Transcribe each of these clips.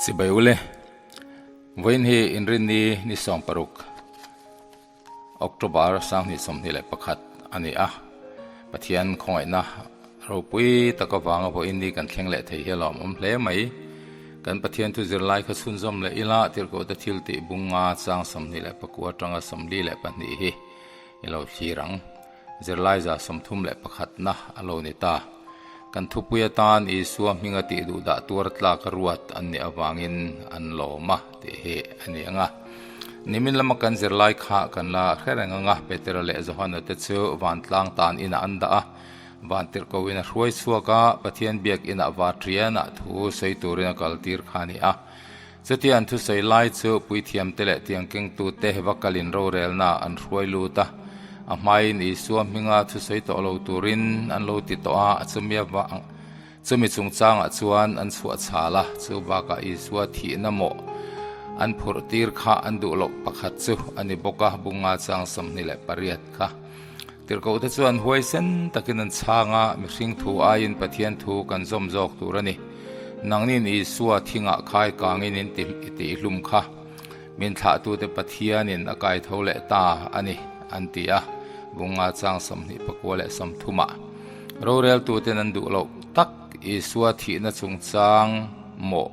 Chibai ule, vawiin hi Inrinni ni 16 October 2021 a ni a, Pathian khawngaihna ropui tak avanga vawiin ni kan thleng leh thei hi a lawmawm hle mai. Kan Pathian thu zirlai kha chhunzawm leh ila tirhkohte thil tih bunga chang 29 atanga 42 hi i lo thlir ang. Zirlai 31 na a lo ni ta. Kan thupui atan Isua hminga tih duh dah tuar tlak a ruat an nih avangin an lawm a tih hi a ni ang a. Nimin lama kan zirlai kha kan la hre reng ang a, Petera leh Johana te chu vantlang tan inah an dah a, vantirhkohin a hruai chhuak a, Pathian biak inah vatrianah thu sawi turin a kaltir kha a ni a. Chutia an thusawi lai chu puithiamte leh tiangkengtute va kalin rorelna an hruai lut a, a hmain Isua hminga thusawi tawh lo turin an lo ti tawh a, chumi avang chumi chungchangah chuan an chhuah chhal a, chu bakah Isua thihna mawh an phurh tir kha an duh loh pakhat chu a ni bawk a, bunga chang 28 kha. Tirhkohte chuan huaisen takin an chhang a, mihring thu aiin Pathian thu kan zawm zawk tur a ni. Nangnin Isua thingah khai kangin in tihhlum kha min thlahtute Pathianin a kai tho leh ta a ni, an ti a, bunga chang 29 leh 30 ah. Roreltuten an duh loh tak Isua thihna chungchang mawh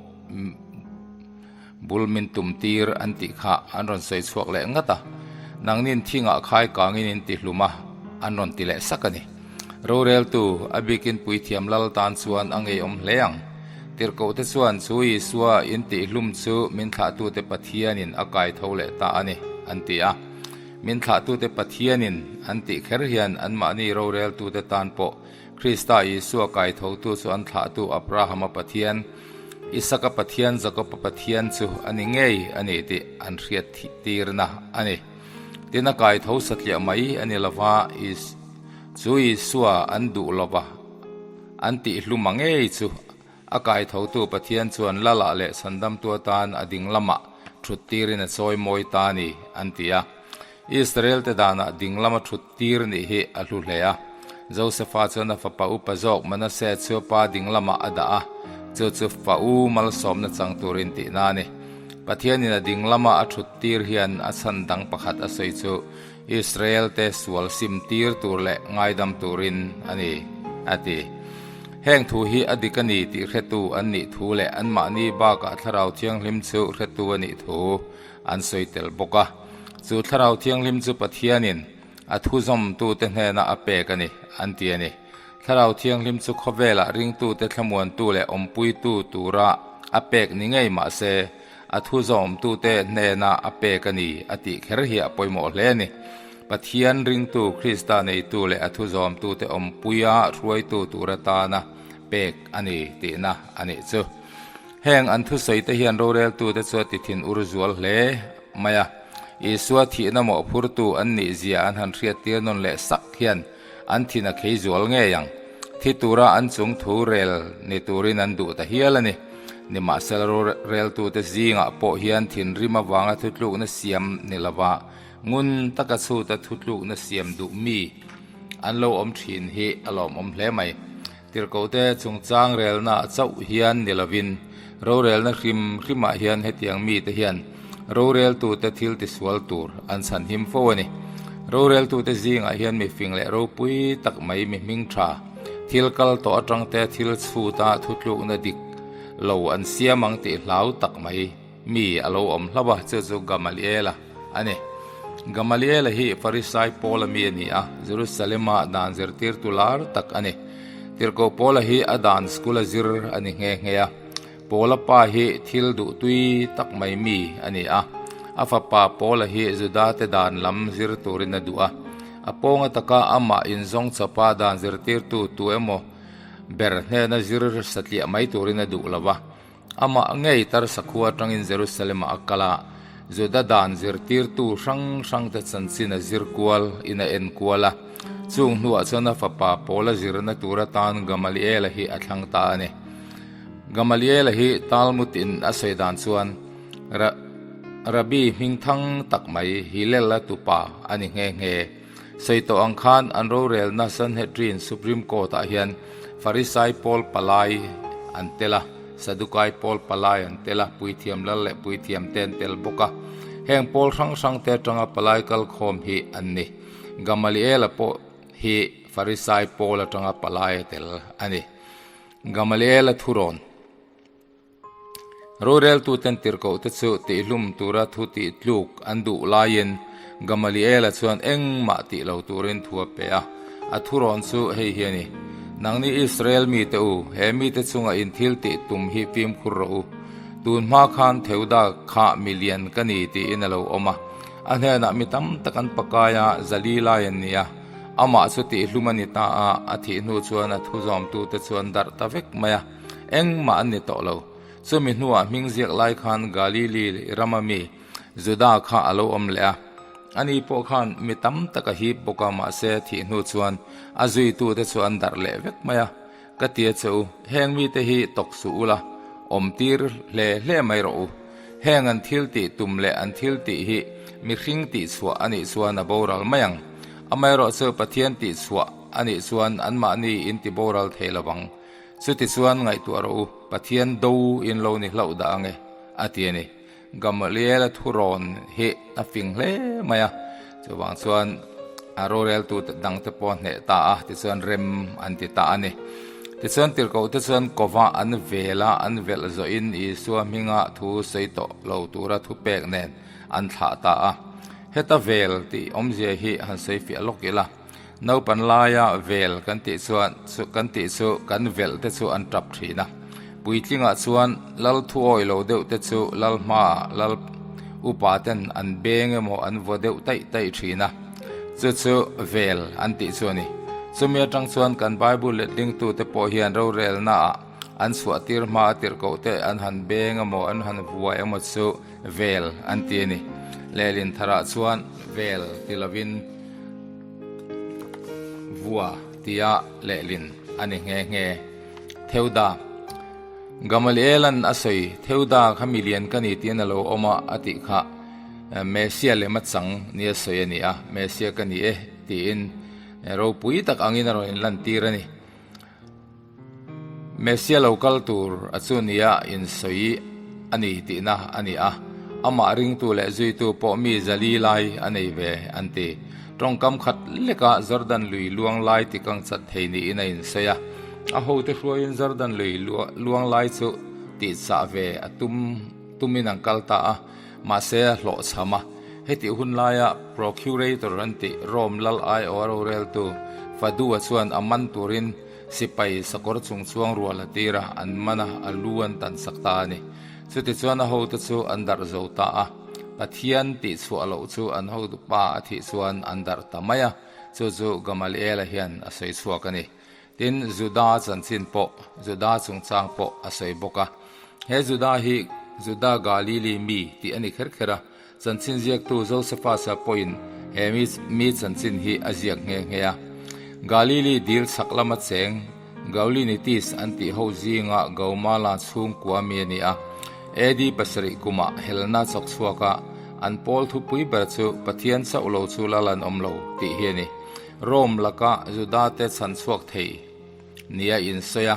Bul min tum tir an tih kha an rawn sawi chhuak leh ngat a, nangnin thingah khai kangin in ti hlum a, an rawn ti leh sak a ni. Roreltu, a bikin puithiam lal tan chuan a ngeiawm hle ang. Tirhkohte chuan chu Isua in tih hlum chu min thlahtute Pathianin a kai tho leh ta a ni, an ti a. Min thlahtute Pathianin an tih kher hian anmahni roreltute tan pawh Krista Isua kaithotu chu an thlahtu Abrahama Pathian, Isaka Pathian, Jakoba Pathian chu a ni ngei a ni tih an hriat tirna a ni. Tin, a kaitho satliah mai a ni lova, chu Isua an duh lova an tihhluma ngei chu a kaithotu Pathian chuan Lala leh Chhandamtu atan a ding lamah thut tirin a chawi mawi ta a ni, an ti a. Israel-te danah ding lama thut tir nih hi a hlu hle a. Josefa chuan a fapa upa zawk Manase chu pa ding lamah a dah a, chu chu fa u malsawmna chang turin tihna a ni. Pathianin a ding lama a thut tir hian a chhan dang pakhat a sawi chu Israel-te sual sim tir tur leh ngaidam turin a ni, a ti. Heng thu hi a dik a ni tih hretu an nih thu leh anmahni bakah Thlarau Thianghlim chu hretu a nih thu an sawi tel bawk a. Chu Thlarau Thianghlim chu Pathianin a thuzawmtute hnena a pek a ni, an ti a ni. Thlarau Thianghlim chu khawvelah ringtute thlamuantu leh awmpuitu tura a pek ni ngei mah se, a thuzawmtute hnena a pek a ni a tih kher hi a pawimawh hle a ni. Pathian ringtu Krista neitu leh a thuzawmtute awmpuia hruaitu tur atana pek a ni tihna a nih chu. Heng an thusawite hian roreltute chu a ti thin ur zual hle mai a. Isua thihna mawhphurtu an nih zia an han hriattir nawn leh sak hian an thin a khei zual ngei ang. Thi tura an chung thu rel ni turin an duh ta hial a ni. Nimahsela roreltute zingah pawh hian thinrim avanga thutlukna siam ni lova ngun taka chhuta thutlukna siam duh mi an lo awm thin hi a lawmawm hle mai. Tirhkohte chungchang relna chauh hian ni lovin rorelna hrim hrimah hian hetiang mite hian roreltute thil tisual tur an chhan him fo a ni. Roreltute zingah hian mifing leh ropui tak mai mi hming tha, thil kal tawh atangte thil chhuta thutlukna dik lo an siam ang tih hlau tak mai mi a lo awm hlauh a, chu chu Gamaliela a ni. Gamaliela hi Farisai Paula mi a ni a, Jerusalema dan zirtirtu lar tak a ni. Tirhkoh Paula hi a dan school a zir a ni nghe nghe a. Paula pa hi thil duh tui tak mai mi a ni a, a fapa Paula hi Judate dan lam zir turin a duh a. A pawnga taka amah inzawng chawpa dan zirtirtu tu emaw ber hnena zir satliah mai turin a duh lo va. Amah ngei Tarsa khua atangin Jerusalem-ah a kal a, Juda dan zirtirtu hrang hrangte chanchin a zir kual in a en kual a. Chung hnuah chuan a fapa Paula zirna tur atan Gamaliela hi a thlang ta a ni. Gamaliela hi Talmud in a sawi dan chuan Rabbi hmingthang tak mai Hillel-a tupa a ni nghe nghe. Sawi tawh ang khan an rorelna Sanhedrin Supreme Court ah hian Farisai pawl palai an tel a. Sadukai pawl palai an tel a, Puithiam lal leh Puithiam te an tel bawk a. Heng pawl hrang hrang te atanga palai kalkhawm hi an ni. Gamaliela pawh hi Farisai pawl atanga palai a tel a ni. Gamaliela thurawn. Roreltuten tirhkohte chu tihhlum tura thu tih tluk an duh laiin Gamaliela chuan engmah tih lo turin thu a pe a. A thurawn chu hei hi a ni, Nangni Israel mite u, he mite chunga in thil tih tum hi fimkhur rawh u. Tun hma khan Theuda kha mi lian ka ni tiin a lo awm a. A hnenah mi tam tak an pakai a, zali lai an ni a. Amah chu tihhlum a ni ta a, a thih hnu chuan a thu zawmtute chu an darh ta vek mai a. Engmah an ni tawh lo. Chumi hnuah hming ziak lai khan Galili rama mi Juda kha a lo awm leh a. Ani pawh khan mi tam tak a hip bawk a, mahse thih hnu chuan a zuitute chu an darh leh vek mai a. Ka ti a che u, heng mite hi tawk suh ula, awm tir hle hle mai rawh u. Heng an thil tih tum leh an thil tih hi mihring tih chhuah a nih chuan a boral mai ang. Amaherawhchu Pathian tih chhuah a nih chuan anmahni in ti boral thei lo vang. Chutichuan ngaihtuah rawh u, Pathian do in lo ni hlauh dah ange, a ti a ni. Gamaliela thurawn hi a fing hle mai a, chuvang chuan a roreltu dangte pawh a hneh ta a, tichuan rem an ti ta a ni. Tichuan tirhkohte chuan kova an vel a, an velh zawhin Isua hminga thu sawi tawh lo tura thupek nen an thlah ta a. Heta vel tih awmzia hi han sawi fiah lawk ila. Naupan laia vel kan tih chuan chu kan tih chu kan velh te chu an tap thin a. Puitlingah chuan lal thu awi lo deuh te chu lal hmaah lal upa ten an beng emaw an vaw deuh taih taih thin a. Chu chu vel an tih chu a ni. Chumi atang chuan kan Bible letlingtu te pawh hian rorelnaah an chhuah tir hma a tirhkoh te an han beng emaw an han vuai emaw chu vel an ti a ni. Lehlin tharah chuan vel ti lovin Vua tia lehlin a ni nghe nghe. Theuda, Gamaliela'n a sawi, Theuda kha mi lian ka ni tiin a lo awm a, a tih kha Messia lem a chang nia sawi a ni a, Messia ka ni e tiin ropui tak angin a rawn inlantir a ni. Messia lo kal tur a chu nia insawi a ni tihna a ni a, amah ringtu leh zuitu pawh mi zali lai a nei ve an ti. Tawngkam khat leka Jordan lui luang lai tikang chat thei niin a insawi a, a hote hruaiin Jordan lui luang lai chu tihchah ve a tum tumin an kal ta a, mahse a hlawhchham a. Hetih hun laia Procurator an tih Rome lal aiawha roreltu Fadua chuan a man turin Sipai sakawr chung chuang rual a tir a, an man a, a lu an tan sak ta a ni. Chutichuan a hote chu an darh zo ta a, Pathian tih chhuah loh chu an hotupa a thih chuan an darh ta mai a, chu chu Gamaliela hian a sawi chhuak a ni. Tin, Juda chanchin pawh, Juda chungchang pawh a sawi bawk a. He Juda hi Juda Galili mi tih a ni kher kher a, Chanchin ziaktu Josephus-a pawhin he mi chanchin hi a ziak nghe nghe a. Galili dil chhak lama cheng Gaulinitis an tih ho zinga Gaumala chhungkua mi a ni a. AD pasarih kumah helna chawk chhuak a, an pawl thupui ber chu Pathian chauh lo chu lal an awm lo tih hi a ni. Rome laka Judate chhan chhuak thei nia insawi a,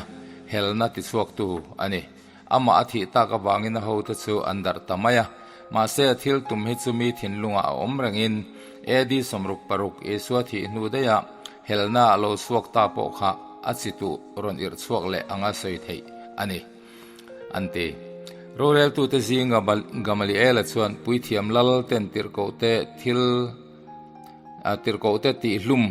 helna tichhuaktu a ni. Amah a thih tak avangin a hote chu an darh ta mai a. Mahse a thil tum hi chu mi thinlungah a awm rengin AD 66 Isua thih hnu daihah helna a lo chhuak ta pawh kha a chi tuh rawn irh chhuak leh anga sawi theih a ni, an ti. Roreltute zinga Gamaliela chuan puithiam lal ten tirhkohte thil tirhkohte tihhlum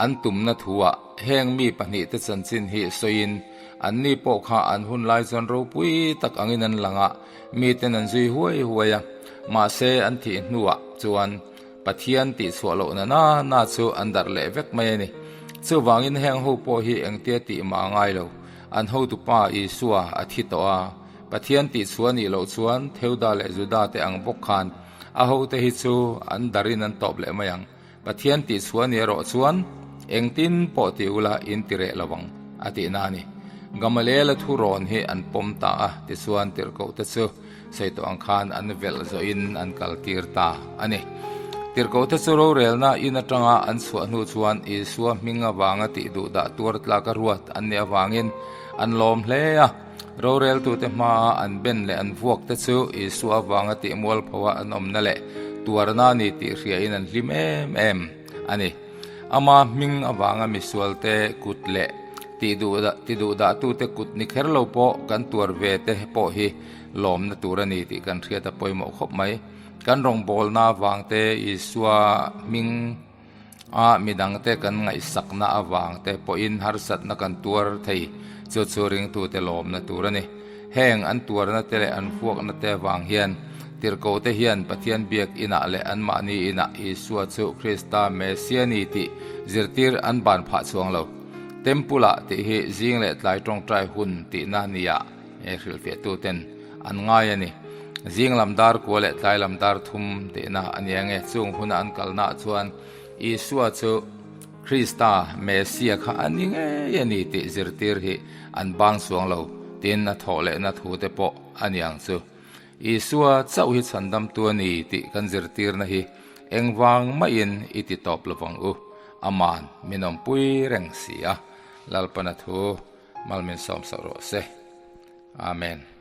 an tumna thuah heng mi pahnihte chanchin hi sawiin anni pawh kha an hun lai chuan ropui tak angin an lang a, miten an zui huai huai a, mahse an thih hnuah chuan Pathian tihchhuah lohna na na chu an darh leh vek mai a ni. Chuvangin heng ho pawh hi engtia tih mah a ngai lo, an hotupa Isua a thi tawh a, Pathian tihchhuah nih loh chuan Theuda leh Juda te ang bawk khan A hote hi chu an darin an tawp leh mai ang. Pathian tih chhuah ni erawh chuan engtin pawh ti ula in ti reh lo ang, a tihna a ni. Gamaliela thu rawn hi an pawm ta a, tichuan tirhkohte chu sawi tawh ang khan an velh zawhin an kaltir ta a ni. Tirhkohte chu rorelna in atanga an chhuah hnu chuan Isua hming avanga tih duh dah tuar tlaka ruat an nih avangin an lawm hle a. Roreltute hmaa an ben leh an vuak te chu Isua avanga tih mualphoa an awmna leh tuarna a ni tih hriain an hlim em em a ni. Ama hming avanga misualte kut leh tiduhdahtute kut ni kher lo pawh kan tuar ve te pawh hi lawmna tur a ni tih kan hriat a pawimawh khawp mai. Kan rawngbawlna avangte Isua hming a midangte kan ngaihsakna avangte pawhin harsatna kan tuar thei chu chu ringtute lawmna tur a ni. Heng an tuarna te leh an vuakna te avang hian tirhkohte hian Pathian biak inah leh anmahni inah Isua chu Krista Messia ni tih zirtir an ban phah chuang lo. Temple-ah tih hi zing leh tlai tawngtai hun tihna nia hrilhfiahtuten an ngai a ni. Zing lam dar kua leh tlai lam dar thum tihna a ni ang e. Chung huna an kalnaah chuan Isua chu Krista, Messia kha a ni ngei a ni tih zirtir hi an bang chuang lo, tin a thawh lehna thu te pawh a ni ang chu. Isua chauh hi chhandamtu a ni tih kan zirtirna hi engvang maiin i ti tawp lovang u, Aman min awmpui reng si a, Lalpana thu Malmin sawm sak rawh se. Amen.